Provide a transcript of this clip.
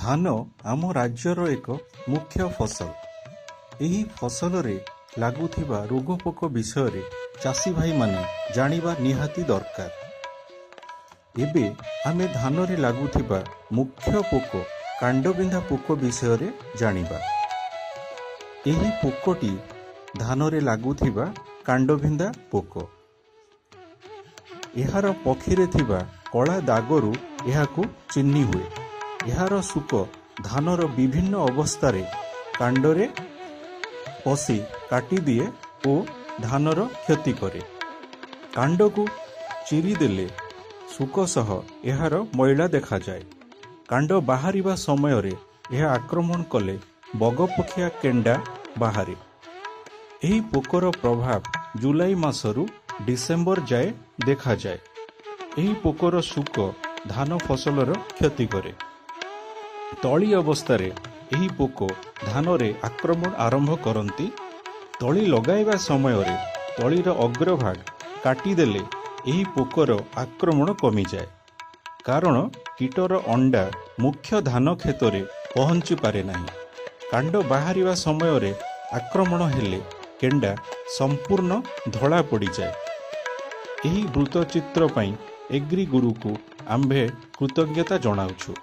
ଧାନ ଆମ ରାଜ୍ୟର ଏକ ମୁଖ୍ୟ ଫସଲ। ଏହି ଫସଲରେ ଲାଗୁଥିବା ରୋଗପୋକ ବିଷୟରେ ଚାଷୀ ଭାଇମାନେ ଜାଣିବା ନିହାତି ଦରକାର। ଏବେ ଆମେ ଧାନରେ ଲାଗୁଥିବା ମୁଖ୍ୟ ପୋକ କାଣ୍ଡବିନ୍ଧା ପୋକ ବିଷୟରେ ଜାଣିବା। ଏହି ପୋକଟି ଧାନରେ ଲାଗୁଥିବା କାଣ୍ଡବିନ୍ଧା ପୋକ। ଏହାର ପକ୍ଷୀରେ ଥିବା କଳା ଦାଗରୁ ଏହାକୁ ଚିହ୍ନି ହୁଏ। ଏହାର ଶୁକ ଧାନର ବିଭିନ୍ନ ଅବସ୍ଥାରେ କାଣ୍ଡରେ ପଶି କାଟିଦିଏ ଓ ଧାନର କ୍ଷତି କରେ। କାଣ୍ଡକୁ ଚିରିଦେଲେ ଶୁକ ସହ ଏହାର ମଇଳା ଦେଖାଯାଏ। କାଣ୍ଡ ବାହାରିବା ସମୟରେ ଏହା ଆକ୍ରମଣ କଲେ ବଗପଖିଆ କେଣ୍ଡା ବାହାରେ। ଏହି ପୋକର ପ୍ରଭାବ ଜୁଲାଇ ମାସରୁ ଡିସେମ୍ବର ଯାଏ ଦେଖାଯାଏ। ଏହି ପୋକର ଶୁକ ଧାନ ଫସଲର କ୍ଷତି କରେ। ତଳି ଅବସ୍ଥାରେ ଏହି ପୋକ ଧାନରେ ଆକ୍ରମଣ ଆରମ୍ଭ କରନ୍ତି। ତଳି ଲଗାଇବା ସମୟରେ ତଳିର ଅଗ୍ରଭାଗ କାଟିଦେଲେ ଏହି ପୋକର ଆକ୍ରମଣ କମିଯାଏ, କାରଣ କୀଟର ଅଣ୍ଡା ମୁଖ୍ୟ ଧାନ କ୍ଷେତରେ ପହଞ୍ଚି ପାରେ ନାହିଁ। କାଣ୍ଡ ବାହାରିବା ସମୟରେ ଆକ୍ରମଣ ହେଲେ କେଣ୍ଡା ସମ୍ପୂର୍ଣ୍ଣ ଧଳା ପଡ଼ିଯାଏ। ଏହି ବୃତ୍ତଚିତ୍ର ପାଇଁ ଏଗ୍ରି ଗୁରୁକୁ ଆମ୍ଭେ କୃତଜ୍ଞତା ଜଣାଉଛୁ।